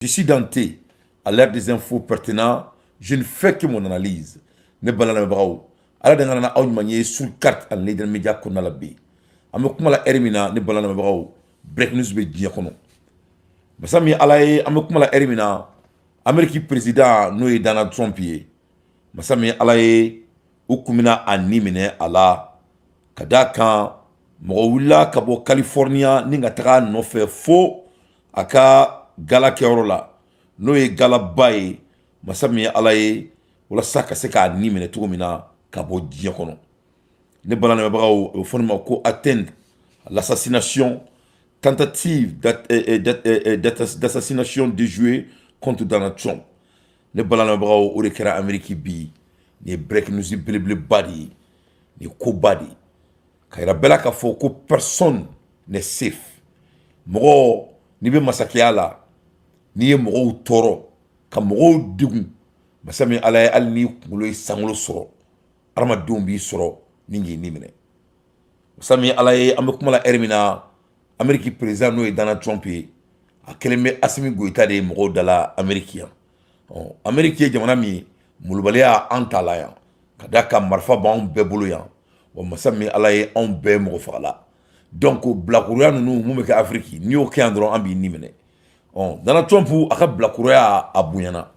Je suis Dante, à l'ère des infos pertinentes, je ne fais que mon analyse. Ne balamɛbagaw, ala de nana aw ɲuman ye sur carte ani leader media kɔnɔna la bi. An bɛ kuma la heure min na, ne balamɛbagaw, break news bɛ diɲɛ kɔnɔ. Masa min ala ye, an bɛ kuma la heure min na, Amérique président, n'o ye Donald Trump ye, masa min ala ye, u kun bɛna a ni minɛ a la, ka d'a kan mɔgɔ wulila ka bɔ California ni ka taga a nɔfɛ fo a ka gala kɛyɔrɔ la, n'o ye galaba ye. Masa min ye ala ye, walasa ka se k'a ni minɛ cogo min na ka bɔ diɲɛ kɔnɔ. Ne balamɛbagaw, a bɛ fɔ nin ma ko atteinte, l'assassination, tentative d'assassination déjouée contre Donald Trump. Ne balamɛbagaw, o de kɛra Amérique bi. Nin ye break news belebeleba de ye, nin ye koba de ye, ka yira bɛɛ la k'a fɔ ko personne n'est safe. Mɔgɔ n'i bɛ masakɛya la, n'i ye mɔgɔw tɔɔrɔ ka mɔgɔw degun, masa min ala ye, hali n'i kunkolo ye sankolo sɔrɔ, adamadenw b'i sɔrɔ ni k'i ni minɛ. Masa min ala ye, an bɛ kuma la heure min na, Amérique président, n'o ye Donald Trump ye, a kɛlen bɛ Asimi Goyita de ye mɔgɔw da la Amérique yan. Ɔ, Amérique ye jamana min ye, molobaliya an t'a la yan, ka d'a kan marifa b'anw bɛɛ bolo yan. Wa masa min ala ye, anw bɛɛ mɔgɔ fagala. Donc bilakoroya ninnu mun bɛ kɛ Afiriki, n'i y'o kɛ yan dɔrɔn, an b'i ni minɛ. Ɔ, Donald Trump a ka bilakoroya a bonyana,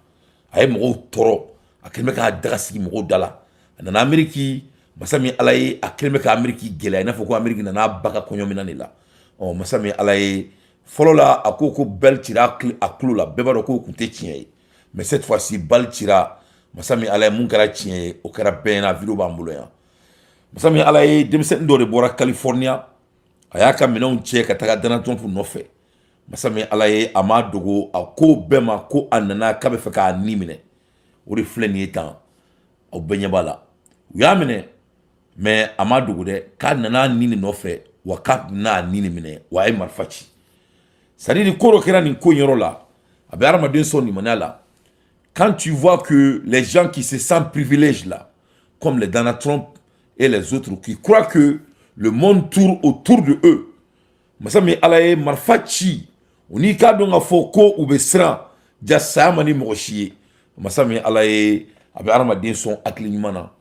a ye mɔgɔw tɔɔrɔ, a kɛlen bɛ k'a daga sigi mɔgɔw da la. A nana Amérique, masa min ala ye, a kɛlen bɛ ka Amérique gɛlɛya i n'a fɔ ko Amérique nana ba ka kɔɲɔminɛ de la. Ɔ, masa min ala ye, fɔlɔ la a ko ko balle cira a tulo la, bɛɛ b'a dɔn k'o tun tɛ tiɲɛ ye. Mais cette fois-ci, balle cira. Masa min ala ye, mun kɛra tiɲɛ ye, o kɛra bɛɛ ɲɛna, vidéo b'an bolo yan. Masa min ala ye, denmisɛnnin dɔ de bɔra California, a y'a ka minɛnw cɛ ka taga Donald Trump nɔfɛ. Masa min ala ye, a m'a dogo, a ko bɛɛ ma ko a nana k'a bɛ fɛ k'a ni minɛ. O de filɛ nin ye tan, aw bɛɛ ɲɛ b'a la. U y'a minɛ, mais a m'a dogo dɛ k'a nana ni nin nɔfɛ, wa k'a bɛna ni nin minɛ, wa a ye marifa ci. C'est à dire, ko dɔ kɛra nin ko in yɔrɔ la, a bɛ hadamaden sɔn limaniya la. Quand tu vois que les gens qui se sentent privilégiés là, comme les Donald Trump et les autres, qui croient que le monde tourne autour de eux, masa min ala ye, marifa ci, o n'i k'a dɔn k'a fɔ ko u bɛ siran ja, saya man di mɔgɔ si ye. Masa min ala ye, a bɛ hadamaden sɔn hakili ɲuman na,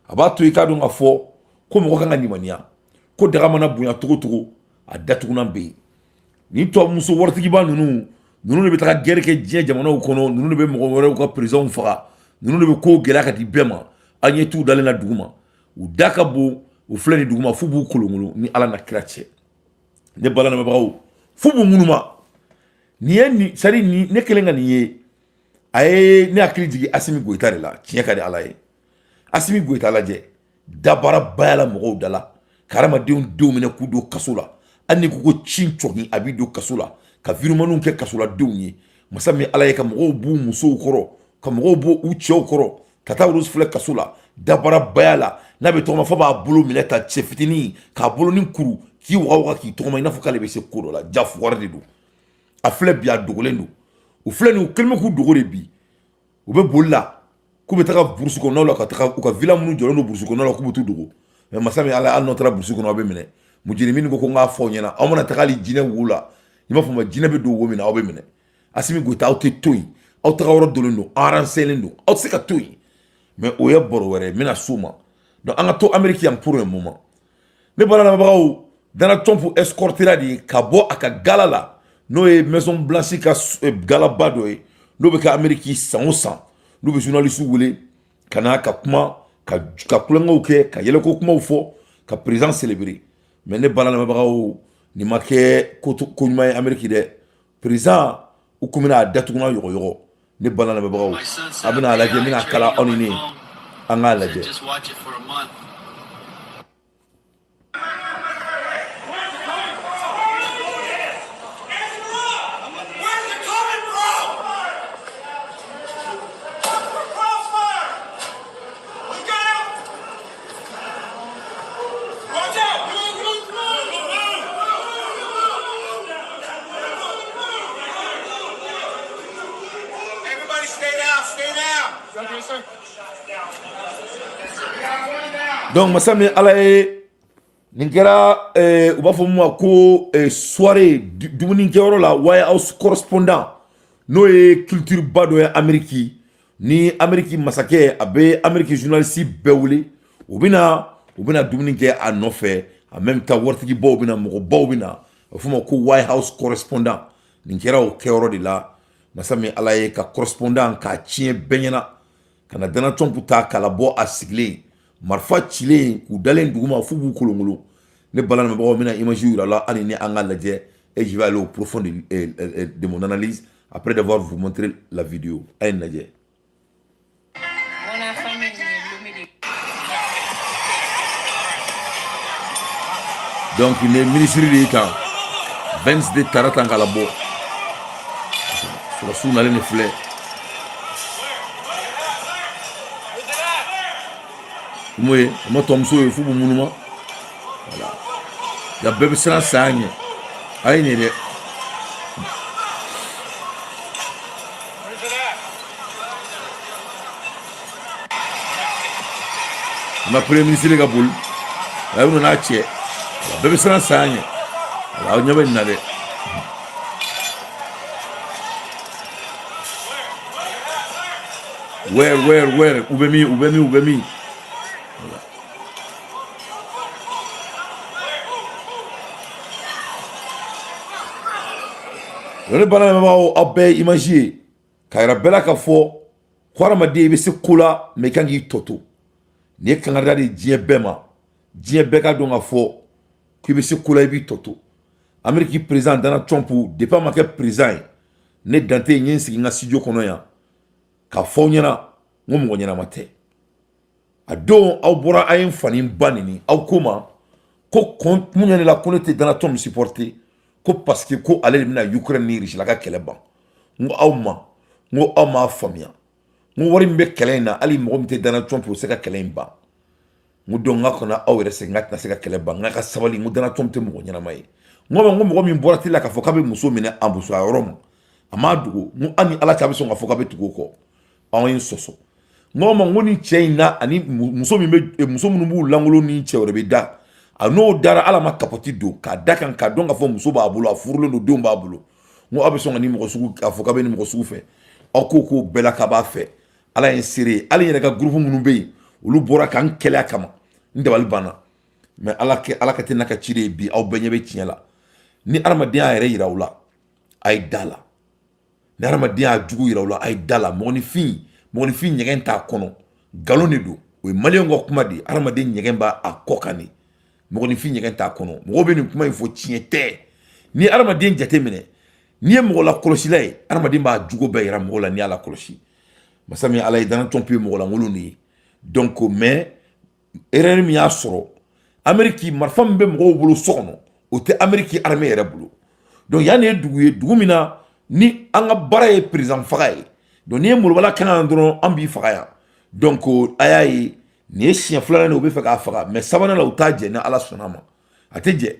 a b'a to i k'a dɔn k'a fɔ ko mɔgɔ kan ka limaniya ko daga mana bonya cogo cogo, a datugunan bɛ yen. Nin tubabumuso waritigiba ninnu, ninnu de bɛ taga guerre kɛ diɲɛ jamanaw kɔnɔ, ninnu de bɛ mɔgɔ wɛrɛw ka présidents faga, ninnu de bɛ kow gɛlɛya ka di bɛɛ ma. An ɲɛ t'u dalen na dugu ma, u da ka bon. U filɛ nin dugu ma, f'u b'u kolonkolon ni ala na kira cɛ. Ne balamɛbagaw, f'u b'u ŋunuma. Nin ye nin, c'est à dire, nin ne kɛlen ka nin ye, a ye ne hakili jigin Asimi Goyita de la. Tiɲɛ ka di ala ye, Asimi Goyita lajɛ, dabarabaya la mɔgɔw da la, ka hadamadenw denw minɛ k'u don kaso la. Hali ni ko ko ci cɔgin, a b'i don kaso la, ka viremaniw kɛ kasoladenw ye. Masa min ala ye, ka mɔgɔw b'u musow kɔrɔ, ka mɔgɔw b'u u cɛw kɔrɔ, ka taa olu filɛ kaso la dabarabaya la. N'a bɛ tɔgɔma fo b'a bolo minɛ ta, cɛ fitinin k'a bolo ni kuru, k'i waga waga, k'i tɔgɔma i n'a fɔ k'ale bɛ se ko dɔ la. Ja fugari de don. A filɛ bi, a dogolen don. U filɛ nin, u kɛlen bɛ k'u dogo de bi. U bɛ boli la k'u bɛ taga brousse kɔnɔnaw la, ka taga u ka villa minnu jɔlen don brousse kɔnɔnaw la, k'u bɛ t'u dogo. Mais masa min ala, hali n'aw taara brousse kɔnɔ, aw bɛ minɛ. Mujirimin ko n k'a fɔ aw ɲɛna, aw mana taga hali jinɛ wo la, i b'a fɔ ma, jinɛ bɛ don wo min na, aw bɛ minɛ. Asimi Goyita, aw tɛ to yen, aw taga yɔrɔ donnen don, aw renseigné don, aw tɛ se ka to yen. Mais o ye baro wɛrɛ ye, n bɛna s'o ma. Donc an ka to Amérique yan pour un moment. Ne balamɛbagaw, Donald Trump escortera de ka bɔ a ka gala la, n'o ye Maison Blanche ka galaba dɔ ye, n'o bɛ kɛ Amérique san o san, n'u bɛ journaliste wele ka na ka kuma, ka kulonkɛw kɛ, ka yɛlɛko kumaw fɔ, ka président célébrer. Mais ne balamɛbagaw, nin ma kɛ ko ɲuman ye Amérique dɛ. Président, u kun bɛna a datugu yɔgɔyɔgɔ. Ne balamɛbagaw, a bɛna a lajɛ, n bɛna kala aw ni ne, an k'a lajɛ. Just watch it for a month. Where's it coming from? Crossfire! Look out! Watch out! Move, move, move, move! Everybody stay down, stay down. You okay, sir? We got one down. Donc masa min ala ye, nin kɛra u b'a fɔ mun ma ko soirée dumunikɛyɔrɔ la, White House correspondant. N'o ye culture ba dɔ ye Ameriki, ni Ameriki masakɛ a bɛ Ameriki journaliste bɛɛ wele, u bɛna dumuni kɛ a nɔfɛ. En même temps, waritigibaw bɛna, mɔgɔbaw bɛna, a bɛ f'o ma ko White House correspondant. Nin kɛra o kɛyɔrɔ de la. Masa min Ala ye ka correspondant k'a tiɲɛ bɛɛ ɲɛna ka na Donald Trump ta k'a labɔ, a sigilen, marifa cilen k'u dalen duguma f'u b'u kolonkolon. Ne balamɛbagaw, bɛna image yira la hali ni an ka lajɛ et je vais aller au profond de mon analyse après d'avoir vous montré la vidéo. A ye nin lajɛ. Mon famille Lomé de. Donc nin ye ministre de ye tan, Vance de taara tan k'a labɔ. Sɔrɔsiw nalen de filɛ. Mun ye a ma tɔmuso ye f'u b'u munuma. Voilà, ja bɛɛ bɛ siran saya ɲɛ. A ye nin ye dɛ. A ma premier ministre ka boli, a ye n'a cɛ, bɛɛ bɛ siran saya ɲɛ. Aw ɲɛ bɛ nin na dɛ. Where, where, where? U bɛ min? U bɛ min? U bɛ min? Voilà. Ne balimaw, aw bɛɛ ye image ye k'a yira bɛɛ la k'a fɔ ko hadamaden, i bɛ se ko la, mais i kan k'i tɔ to. Nin ye kangarida de ye diɲɛ bɛɛ ma. Diɲɛ bɛɛ ka dɔn k'a fɔ k'i bɛ se ko la, i b'i tɔ to. Amérique président Donald Trump, depuis a ma kɛ président ye, ne Dante n ye n sigi n ka studio kɔnɔ yan k'a fɔ aw ɲɛna n ko mɔgɔ ɲɛnama tɛ. A don aw bɔra, a ye n fani ba neni, aw ko ma ko kɔn mun ɲɛ ne la, ko ne tɛ Donald Trump supporter, ko parce que ko ale de bɛna Ukraine ni Russie la ka kɛlɛ ban. N ko aw ma, n ko aw m'a faamuya, n ko wari min bɛ kɛlɛ in na, hali mɔgɔ min tɛ Donald Trump, o tɛ se ka kɛlɛ in ban. N ko donc n ka kana aw yɛrɛ sɛgɛn, n ka tɛna se ka kɛlɛ ban, n ka sabali. N ko Donald Trump tɛ mɔgɔ ɲɛnama ye. N ko ma, n ko mɔgɔ min bɔra teli la k'a fɔ k'a bɛ muso minɛ a musoya yɔrɔ ma, a m'a dogo, n ko hali ni Ala cɛ, a bɛ sɔn k'a fɔ k'a bɛ tugu o kɔ. Anw ye sɔsɔ. N ko ma, n ko ni cɛ in na ani muso min bɛ, muso minnu b'u lankolon ni cɛ wɛrɛ bɛ da, a n'o dara, ala ma capote don k'a da kan k'a dɔn k'a fɔ muso b'a bolo, a furulen don, denw b'a bolo. N ko aw bɛ sɔn ka ni mɔgɔ sugu k'a fɔ k'a bɛ ni mɔgɔ sugu fɛ? Aw ko k'o bɛɛ la k'a b'a fɛ. Ala ye n seere ye. Hali n yɛrɛ ka groupe minnu bɛ yen, olu bɔra k'an kɛlɛ a kama. N dabali banna, mais ala kɛ, ala ka tɛ n'a ka ci de ye. Bi aw bɛɛ ɲɛ bɛ tiɲɛ la. Ni adamadenya y'a yɛrɛ yira aw la, a ye da la. Ni adamadenya y'a jugu yira aw la, a ye da la. Mɔgɔninfin, mɔgɔninfin ɲɛgɛn t'a kɔnɔ, nkalon de don. O ye maliyɛnw ka kuma de ye. Adamaden ɲɛgɛn b'a a kɔ kan de, mɔgɔninfin ɲɛgɛn t'a kɔnɔ. Mɔgɔw bɛ nin kuma in fɔ, tiɲɛ tɛ. Ni adamaden jate minɛ, n'i ye mɔgɔ lakɔlɔsila ye, adamaden b'a jugu bɛɛ yira mɔgɔ la n'i y'a lakɔlɔsi. Masa min Ala ye, Donald Trump ye mɔgɔ lankolon de ye. Donc mais erreur min y'a sɔrɔ, Amérique marifa min bɛ mɔgɔw bolo so kɔnɔ, o tɛ Amérique armée yɛrɛ bolo. Donc yan de ye dugu ye, dugu min na ni an ka baara ye président faga ye. Donc n'i ye molobala kan yan dɔrɔn, an b'i faga yan. Donc a y'a ye, nin ye siɲɛ filanan de u bɛ fɛ k'a faga, mais sabanan la u t'a jɛ. Ni Ala sɔnna a ma, a tɛ jɛ.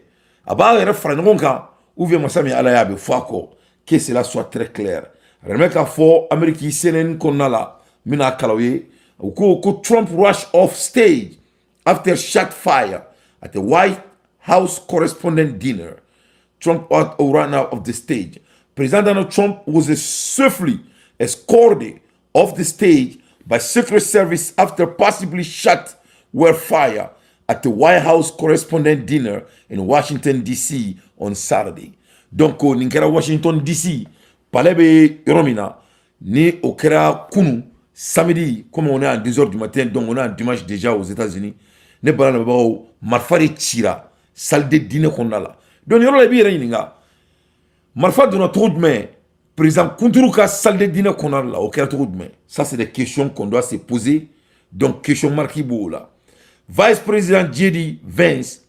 A b'a yɛrɛ fara ɲɔgɔn kan ou bien masa min Ala ye, a bɛ fɔ a kɔ. Que cela soit très clair. A yɛrɛ k'a fɔ Amérique CNN kɔnɔna la, n bɛna kalan ye, u ko ko Trump rush off stage after shot fire at the White House correspondent dinner. Trump ran out of the stage. President Donald Trump was swiftly escorted off the stage by Secret Service after possibly shot were fired at the White House correspondent dinner in Washington D.C. on Saturday. Donc nin kɛra Washington D.C. palais bɛ yɔrɔ min na, ni o kɛra kunu samedi, comme on est à 10 heures du matin, donc on est en dimanche déjà aux États-Unis. Ne balamɛbagaw, marifa de cira salle de dîner kɔnɔna la. Donc yɔrɔ la, i b'i yɛrɛ ɲininka, marifa donna cogo jumɛn président kunturu ka salle de dîner kɔnɔna la? O kɛra cogo jumɛn? Ça, c'est des questions qu'on doit se poser. Donc question marquée b'o la. Vice President J.D. Vance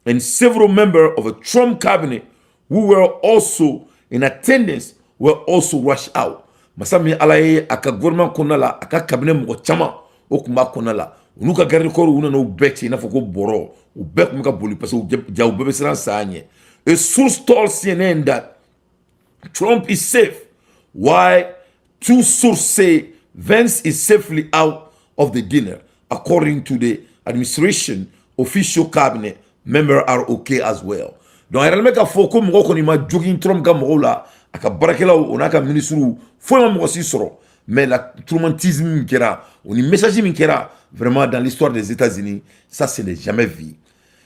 and several members of a Trump cabinet who were also in attendance were also rushed out. Masa min Ala ye, a ka gouvernement kɔnɔna la, a ka cabinet mɔgɔ caman o tun b'a kɔnɔna la, u n'u ka garde corps, u nana u bɛɛ ci i n'a fɔ ko bɔrɔ. U bɛɛ tun bɛ ka boli parce que ja u bɛɛ bɛ siran saya ɲɛ. A source told CNN that Trump is safe, while two sources say Vance is safely out of the dinner. According to the administration, official cabinet member are okay as well. Donc a yɛrɛ bɛ ka fɔ ko mɔgɔ kɔni ma jogin Trump ka mɔgɔw la. A ka baarakɛlaw, o n'a ka ministres, foyi ma mɔgɔ si sɔrɔ. Mais la traumatisme min kɛra, o ni message min kɛra, vraiment, dans l'histoire des États-Unis, ça, ce n'est jamais vu.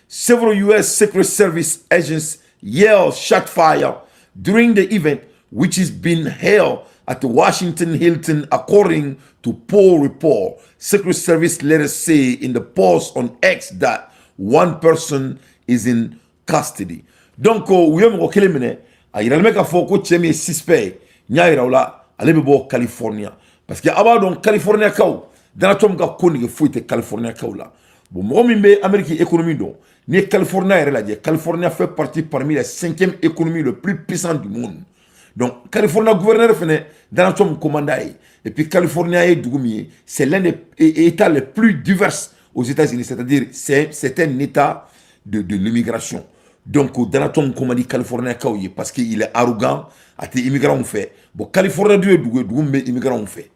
Several US Secret Service agents yelled shot fire during the event, which is being held at the Washington Hilton, according to poll report. Secret Service later say in the post on X that one person is in custody. Donc, u ye mɔgɔ kelen minɛ. A yiralen bɛ k'a fɔ ko cɛ min ye suspect ye, n y'a yira u la, ale bɛ bɔ California, parce que a b'a dɔn, California kaw, Donald Trump ka ko nege foyi tɛ California kaw la. Bon, mɔgɔ min bɛ Amérique économie dɔn, n'i ye California yɛrɛ lajɛ, California fait partie parmi les cinquième économies le plus puissant du monde. Donc California gouverneur fɛnɛ, Donald Trump commandant ye. Et puis California ye dugu min ye, c'est l'un des états les plus divers aux États-Unis, c'est-à-dire c'est un état de l'immigration. Donc Donald Trump commande California kaw ye parce qu'il est arrogant, a tɛ immigrants fɛ. Bon, California dun ye dugu ye, dugu min bɛ immigrants fɛ.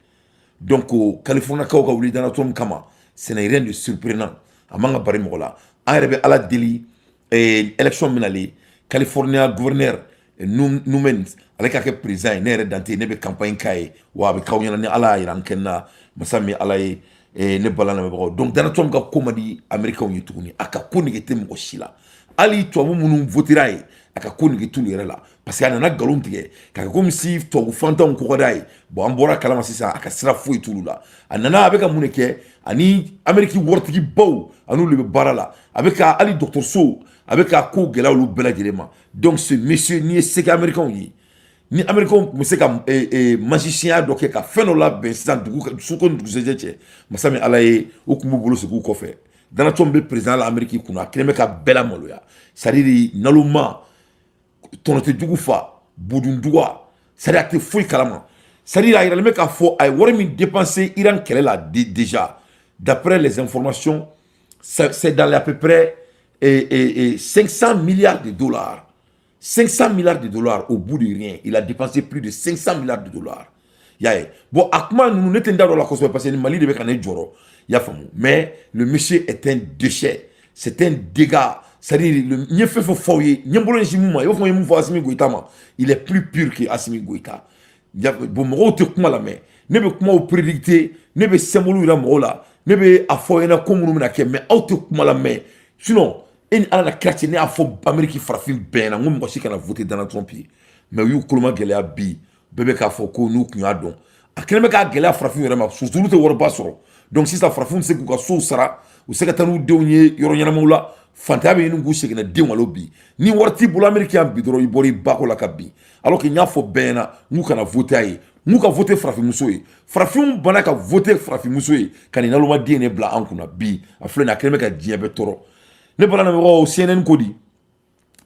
Donc California kaw ka wuli Donald Trump kama, ce n'est rien de surprenant, a man ka bari mɔgɔ la. An yɛrɛ bɛ Ala deli, élection min nalen, California gouverneur Newsom, ale ka kɛ président ye. Ne yɛrɛ dante, ne bɛ campagne k'a ye, wa a bɛ k'aw ɲɛna ni Ala y'a yira an kɛnɛ na, masa min Ala ye. Ne bala lamɛnbagaw, donc Donald Trump ka ko man di Américains ye tuguni. A ka ko nege tɛ mɔgɔ si la, hali tubabu minnu votera ye, a ka ko nege t'olu yɛrɛ la, parce que a nana nkalon tigɛ k'a kɛ komi si tubabu fantanw ko ka d'a ye. Bon, an bɔra kalama sisan, a ka sira foyi t'olu la. A nana, a bɛ ka mun de kɛ? Ani Amérique waritigibaw, a n'olu de bɛ baara la. A bɛ ka hali dɔgɔtɔrɔso, a bɛ ka ko gɛlɛya olu bɛɛ lajɛlen ma. Donc ce monsieur, n'i ye se kɛ Américains ye, ni Américains tun bɛ se ka magicien dɔ kɛ ka fɛn dɔ labɛn sisan, dugu su ko ni dugusɛjɛ cɛ, masa min Ala ye, u tun b'u bolo sigi u kɔfɛ. Donald Trump bɛ président la Amérique kunna, a kɛlen bɛ ka bɛɛ lamaloya, c'est à dire naloma, tɔnɔ jugu fa budunduga, c'est à dire a tɛ foyi kalama. C'est à dire a yiralen bɛ k'a fɔ a ye wari min dépensé Iran kɛlɛ la déjà, d'après les informations, c'est dans à peu près 500 milliards de dollars. 500 milliards de dollars au bout de rien. Il a dépensé plus de 500 milliards de dollars. Y'a ye. Bon, a kuma ninnu, ne tɛ n da dɔ la kosɛbɛ parce que ni Mali de bɛ ka ne jɔrɔ. I y'a faamu. Mais le monsieur est un déchet. C'est un dégât. C'est-à-dire, n ye fɛn fɛn fɔ aw ye, n ye n bolo ɲɛsin mun ma, i b'a fɔ n ye mun fɔ Assimi Goïta ma. Il est plus pur que Assimi Goïta. Bon, mɔgɔw tɛ kuma lamɛn. Ne bɛ kumaw prédicter, ne bɛ symbole yira mɔgɔw la, ne bɛ a fɔ aw ɲɛna ko minnu bɛna kɛ, mais aw tɛ kuma lamɛn. Sinon, e ni Ala na kira cɛ, ne y'a fɔ Amérique farafin bɛɛ ɲɛna n ko mɔgɔ si kana voter Donald Trump ye. Mais u y'u koloma gɛlɛya bi, bɛɛ bɛ k'a fɔ ko n'u tun y'a dɔn. A kɛlen bɛ k'a gɛlɛya farafin yɛrɛ ma, surtout olu tɛ wariba sɔrɔ. Donc sisan farafinw tɛ se k'u ka sow sara, u se ka taa n'u denw ye yɔrɔ ɲɛnamaw la. Fantanya bɛ ɲini k'u seginna denw malo bi. Ni wari t'i bolo Amérique yan bi dɔrɔn, i bɔra i bako la ka bin. Alors que n y'a fɔ bɛɛ ɲɛna n k'u kana voter a ye, n k'u ka voter farafinmuso ye. Farafinw banna ka voter farafinmuso ye ka nin nalomaden de bila an kunna bi. A filɛ nin ye, a kɛlen bɛ ka diɲɛ bɛɛ tɔɔrɔ. Ne bala lamɛnbagaw, CNN ko di?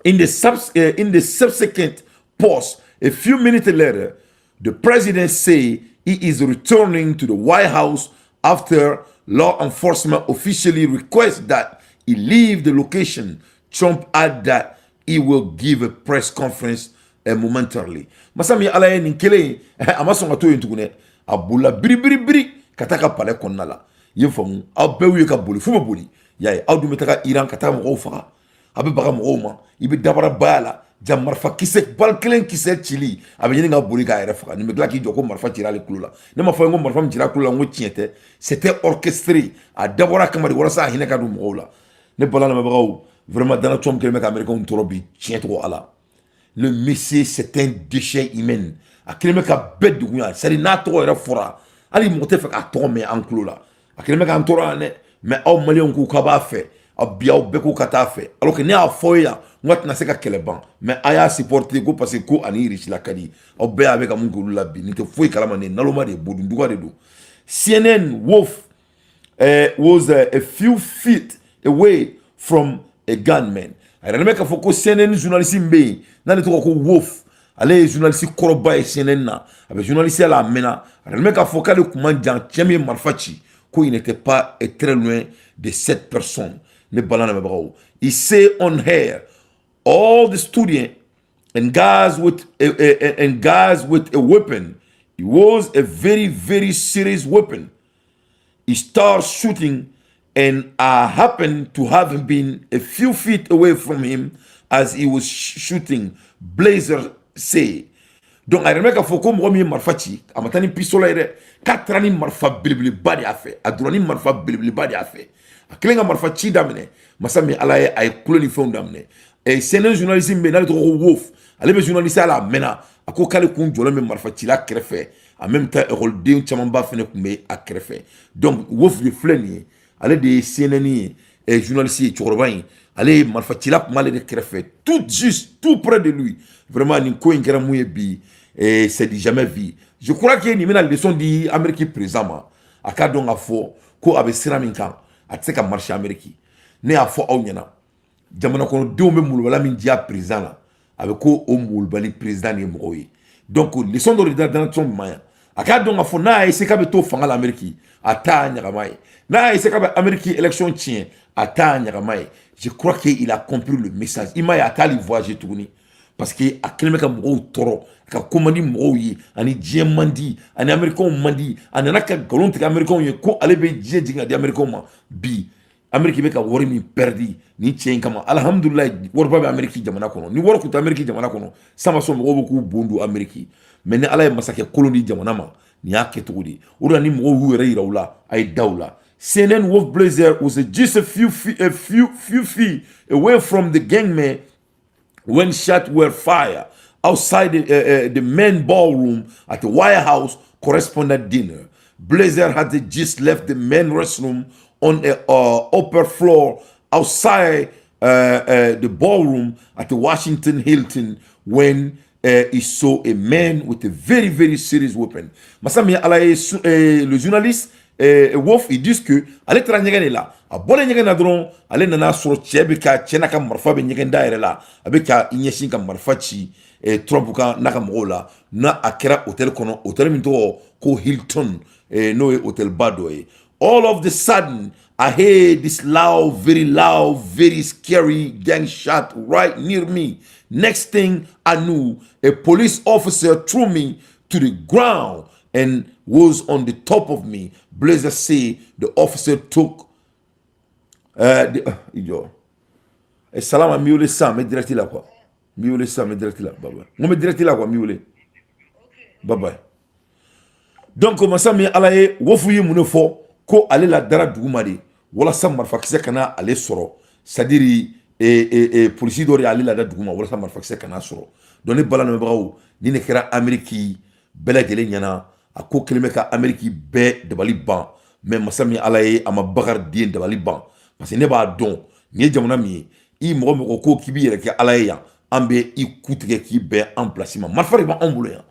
In the subsequent post, a few minutes later, the president say he is returning to the White House after law enforcement officially request that he leave the location. Trump add that he will give a press conference momentarily. Masa min Ala ye, nin kelen, a ma sɔn ka to yen tuguni, a bolila biribiribiri ka taa ka palais kɔnɔna la. I ye faamu, aw bɛɛ ye ka boli f'u bɛ boli. Y'a ye, aw dun bɛ taga Iran ka taa mɔgɔw faga, a bɛ baga mɔgɔw ma, i bɛ dabara baya la ja. Marifa kisɛ bal kelen kisɛ cili, a bɛ ɲini ka boli k'a yɛrɛ faga. Nin bɛ tila k'i jɔ ko marifa cira ale kulo la. Ne ma fɔ n ko marifa min cira kulo la, n ko tiɲɛ tɛ, c'était orchestré, a dabɔra kama de walasa a hinɛ ka don mɔgɔw la. Ne bala lamɛnbagaw, vraiment, Donald Trump kɛlen bɛ ka Américains tɔɔrɔ bi. Tiɲɛ tɔgɔ Ala, le monsieur, c'est un déchet humain. A kɛlen bɛ ka bɛɛ degun yan, c'est à dire n'a tɔgɔ yɛrɛ fɔra, hali mɔgɔ tɛ fɛ k'a tɔgɔ mɛn an tulo la. A kɛlen bɛ k'an tɔɔrɔ yan dɛ. Mais aw Maliyɛnw ko k'a b'a fɛ, aw bi, aw bɛɛ ko ka taa fɛ, alors que ne y'a fɔ ye yan n ka tɛna se ka kɛlɛ ban. Mais a y'a supporter ko parce que ko ani Russie ka di. Aw bɛɛ y'a bɛ ka mun k'olu la bi? Nin tɛ foyi kalama, nin naloma de ye, bodunduga de don. CNN Wolf was a few feet away from a gunman. A yɛrɛ bɛ k'a fɔ ko CNN journaliste min bɛ yen n'ale tɔgɔ ko Wolf, ale ye journaliste kɔrɔba ye CNN na, a bɛ journaliste la a mɛnna. A yɛrɛ bɛ k'a fɔ k'ale kun man jan cɛ min ye marifa ci, ko il n'était pas très loin de cette personne. Ne bala lamɛnbagaw, he say on air all the students and guys with a weapon. It was a very, very serious weapon. He started shooting and I happened to have been a few feet away from him as he was shooting, Blazer say. Donc a yɛrɛ bɛ k'a fɔ ko mɔgɔ min ye marifa ci, a ma taa ni pistolet ye dɛ, k'a taara ni marifa belebeleba de y'a fɛ. A donna ni marifa belebeleba de y'a fɛ. A kɛlen ka marifa ci daminɛ, masa min Ala ye, a ye kulo ni fɛnw daminɛ. CNN journaliste min bɛ yen, n'ale tɔgɔ ko Wolf, ale bɛ journaliste la a mɛnna. A ko k'ale kun jɔlen bɛ marifa cila kɛrɛfɛ. En même temps, ekɔliden camanba fɛnɛ tun bɛ a kɛrɛfɛ. Donc Wolf de filɛ nin ye, ale de ye CNN ye journaliste ye. Cɛkɔrɔba in, ale ye marifa cila tun b'ale de kɛrɛfɛ, tout juste, tout près de lui. Vraiment, nin ko in kɛra mun ye bi, c'est du jamais vu. Je crois que nin bɛna leçon di Amérique président ma. A k'a dɔn k'a fɔ ko a bɛ sira min kan, a tɛ se ka marcher Amérique. Ne y'a fɔ aw ɲɛna, jamana kɔnɔdenw bɛ molobala min diya président la, a bɛ ko o molobali président de ye mɔgɔw ye. Donc leçon dɔ de da Donald Trump ma yan. A k'a dɔn k'a fɔ n'a y'a essayé k'a bɛ to fanga la Amérique, a t'a ɲagama ye. N'a y'a essayé k'a bɛ Amérique élection tiɲɛ, a t'a ɲagama ye. Je crois qu'il a compris le message. I m'a ye, a t'ale voyager tuguni, parce que a kɛlen bɛ ka mɔgɔw tɔɔrɔ, ka ko man di mɔgɔw ye, ani diɲɛ man di, ani Américains man di. A nana ka nkalon tigɛ Américains ye ko ale bɛ diɲɛ jigin ka di Américains ma. Bi, Amérique bɛ ka wari min perdi nin cɛ in kama, alhamdulilayi, wariba bɛ Amérique jamana kɔnɔ. Ni wari tun tɛ Amérique jamana kɔnɔ, san ma sɔn mɔgɔw bɛ k'u bon don Amérique. Mais ni Ala ye masakɛ kolon di jamana ma, nin y'a kɛcogo de ye. O de la, ni mɔgɔw y'u yɛrɛ yira u la, a ye da u la. CNN Wolf Blitzer was just a few feet away from the gunman when shots were fired outside the main ballroom at the White House Correspondent Dinner. Blitzer had just left the main restroom on the upper floor outside the ballroom at the Washington Hilton when he saw a man with a very, very serious weapon. Masa min Ala ye, le journaliste Wolf, ils disent que ale taara ɲɛgɛn de la. A bɔlen ɲɛgɛn na dɔrɔn, ale nana sɔrɔ cɛ bɛ ka, cɛ n'a ka marifa bɛ ɲɛgɛn da yɛrɛ la, a bɛ ka i ɲɛsin ka marifa ci Trump kan n'a ka mɔgɔw la. N'a a kɛra hôtel kɔnɔ, hôtel min tɔgɔ ko Hilton, n'o ye hôtel ba dɔ ye. All of the sudden, I heard this loud, very loud, very scary gunshot right near me. Next thing I knew, a police officer threw me to the ground and was on the top of me. Blitzer say the officer took the, uh, salama, n b'i wele sisan, n bɛ direct la quoi. N b'i wele sisan, n bɛ direct la. Bye bye. N ko n bɛ direct la quoi, n b'i wele. Bye bye. Donc masa min Ala ye, Wolf ye mun de fɔ? Ko ale la dara duguma de walasa marifakisɛ kana ale sɔrɔ, c'est à dire polisi dɔ de y'ale lada duguma walasa marifakisɛ kana sɔrɔ. Donc ne bala lamɛnbagaw, ni ne kɛra Amérique bɛɛ lajɛlen ɲɛna, a ko kɛlen bɛ ka Amérique bɛɛ dabali ban. Mais masa min Ala ye, a ma Bakari den dabali ban, parce que ne b'a dɔn nin ye jamana min ye. I mɔgɔ mɔgɔ ko k'i b'i yɛrɛ kɛ Ala ye yan, an bɛ i ku tigɛ k'i bɛn an place ma. Marifa de b'anw bolo yan,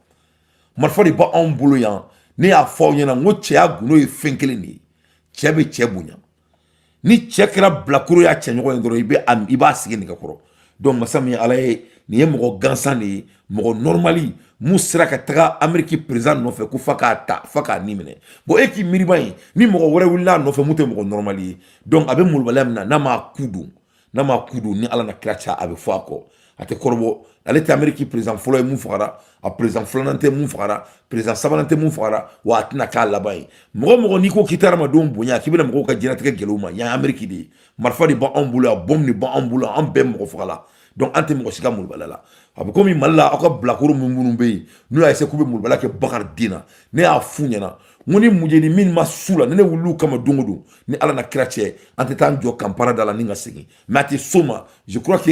marifa de b'anw bolo yan. Ne y'a fɔ aw ɲɛna n ko cɛya gundo ye fɛn kelen de ye: cɛ bɛ cɛ bonya. Ni cɛ kɛra bilakoro y'a cɛɲɔgɔn ye dɔrɔn, i bɛ i b'a sigi nɛgɛ kɔrɔ. Donc masa min Ala ye, nin ye mɔgɔ gansan de ye, mɔgɔ normal mun sera ka taga Amérique président nɔfɛ ko fa k'a ta, fa k'a ni minɛ. Bon, e k'i miiriba ye, ni mɔgɔ wɛrɛ wulila a nɔfɛ mun tɛ mɔgɔ normal ye, donc a bɛ molobaliya min na, n'a m'a ku don, n'a m'a ku don, ni Ala na kira ca, a bɛ fɔ a kɔ, a tɛ kɔrɔbɔ. Ale tɛ Amérique président fɔlɔ ye mun fagara, a président filanan tɛ mun fagara, président sabanan tɛ mun fagara, wa a tɛna k'a laban ye. Mɔgɔ mɔgɔ n'i ko k'i tɛ hadamadenw bonya, k'i bɛna mɔgɔw ka diɲɛlatigɛ gɛlɛya u ma, yan Amérique de ye. Marifa de b'anw bolo yan, bombe de b'anw bolo, an bɛɛ mɔgɔ fagala. Donc an tɛ mɔgɔ si ka molobaliya la. A bɛ komi Mali la, aw ka bilakoro minnu bɛ yen, n'u y'a essayer k'u bɛ molobaliya kɛ Bakari den na. Ne y'a f'u ɲɛna n ko ni mujeni min ma su la, ni ne wulil'u kama don o don, ni Ala na kira cɛ, an tɛ taa an jɔ kanpara da la ni ka segin. Mais a tɛ s'o ma. Je crois que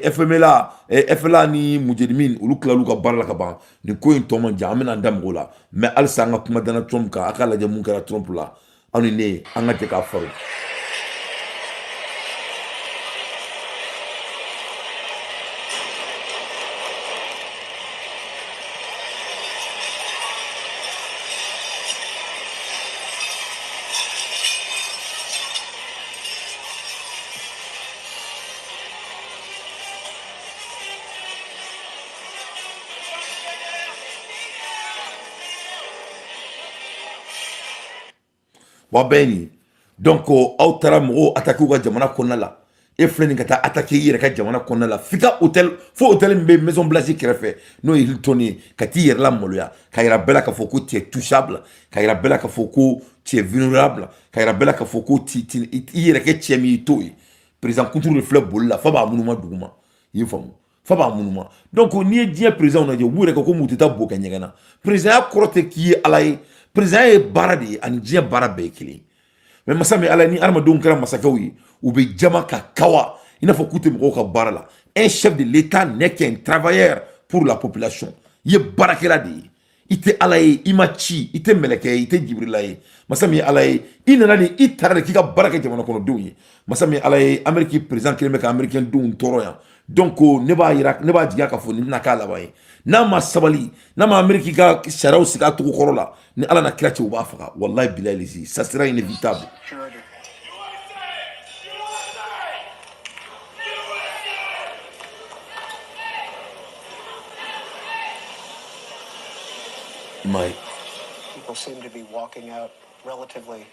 FMLA, FLA ni mujeni min, olu tilal'u ka baara la ka ban. Nin ko in tɔ man jan, an bɛna an da mɔgɔw la. Mais halisa an ka kuma Donald Trump kan. A k'a lajɛ mun kɛra Trump la. Aw ni ne, an ka jɛ k'a faro. Wa bɛɛ nin. Donc aw taara mɔgɔw attaquer u ka jamana kɔnɔna la, e filɛ nin ka taa attaquer i yɛrɛ ka jamana kɔnɔna la, f'i ka hôtel, fo hôtel min bɛ Maison Blanche kɛrɛfɛ, n'o ye Hilton ye, ka t'i yɛrɛ la maloya, ka yira bɛɛ la k'a fɔ ko tu es touchable, ka yira bɛɛ la k'a fɔ ko tu es vulnérable, ka yira bɛɛ la k'a fɔ ko ti i yɛrɛ kɛ cɛ min, i t'o ye. Président kunturu de filɛ boli la, fa b'a munuma duguma, i ye faamu. Fa b'a munuma. Donc n'i ye diɲɛ président lajɛ, u b'u yɛrɛ kɛ komi u tɛ taa bo kɛ ɲɛgɛn na. Président kɔrɔ tɛ k'i ye ala ye. Président ye baara de ye, ani diɲɛ baara bɛɛ ye kelen. Mais masa min ala, ni hadamadenw kɛra masakɛw ye, u bɛ jama ka kawa i n'a fɔ k'u tɛ mɔgɔw ka baara la. Un chef de l'État n'est qu'un travailleur pour la population. I ye baarakɛla de ye, i tɛ ala ye, i ma ci, i tɛ mɛlɛkɛ ye, i tɛ jibirila ye. Masa min ye ala ye, i nana de, i taara de k'i ka baara kɛ jamana kɔnɔdenw ye. Masa min ye ala ye, Amérique président kelen bɛ ka américain denw tɔɔrɔ yan. Donc ne b'a yira, ne b'a jigiya k'a fɔ nin bɛna k'a laban ye. N'a ma sabali, n'a ma Amérique ka sariyaw sigi a togo kɔrɔ la, ni ala na kira cɛ, u b'a faga. Wallahi bilahi lisi, ça sera inévitable. Security. USA! USA! I m'a ye. People seem to be walking out relatively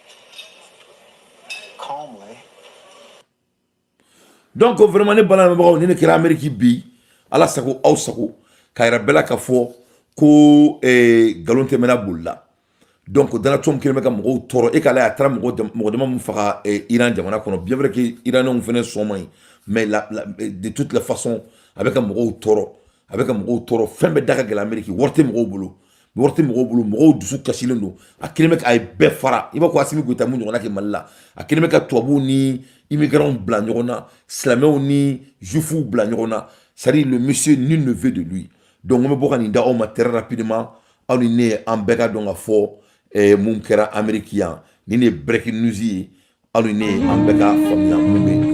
calmly. Donc vraiment, ne balamɛbagaw, ni ne kɛra Amérique bi, ala sago aw sago, k'a yira bɛɛ la k'a fɔ ko nkalon tɛmɛna boli la. Donc Donald Trump kelen bɛ ka mɔgɔw tɔɔrɔ. E k'a lajɛ, a taara mɔgɔ dama min faga Iran jamana kɔnɔ. Bien vrai que Iranɛnw fɛnɛ sɔn man ɲi, mais de toutes les façons, a bɛ ka mɔgɔw tɔɔrɔ, a bɛ ka mɔgɔw tɔɔrɔ. Fɛn bɛɛ da ka gɛlɛn Amérique, wari tɛ mɔgɔw bolo, wari tɛ mɔgɔw bolo, mɔgɔw dusu kasilen don. A kelen bɛ a ye bɛɛ fara, i b'a fɔ Assimi Goïta mun ɲɔgɔnna kɛ Mali la. A kelen bɛ ka tubabuw ni immigrants bila ɲɔgɔn na, silamɛw ni juifs bila ɲɔgɔn na. C'est à dire, le monsieur, nul ne veut de lui. Donc n bɛ bɔ ka nin da aw ma très rapidement. Aw ni ne, an bɛɛ ka dɔn ka fɔ mun kɛra Amérique yan. Nin de ye breaking news ye. Aw ni ne, an bɛɛ ka faamuya mun bɛ.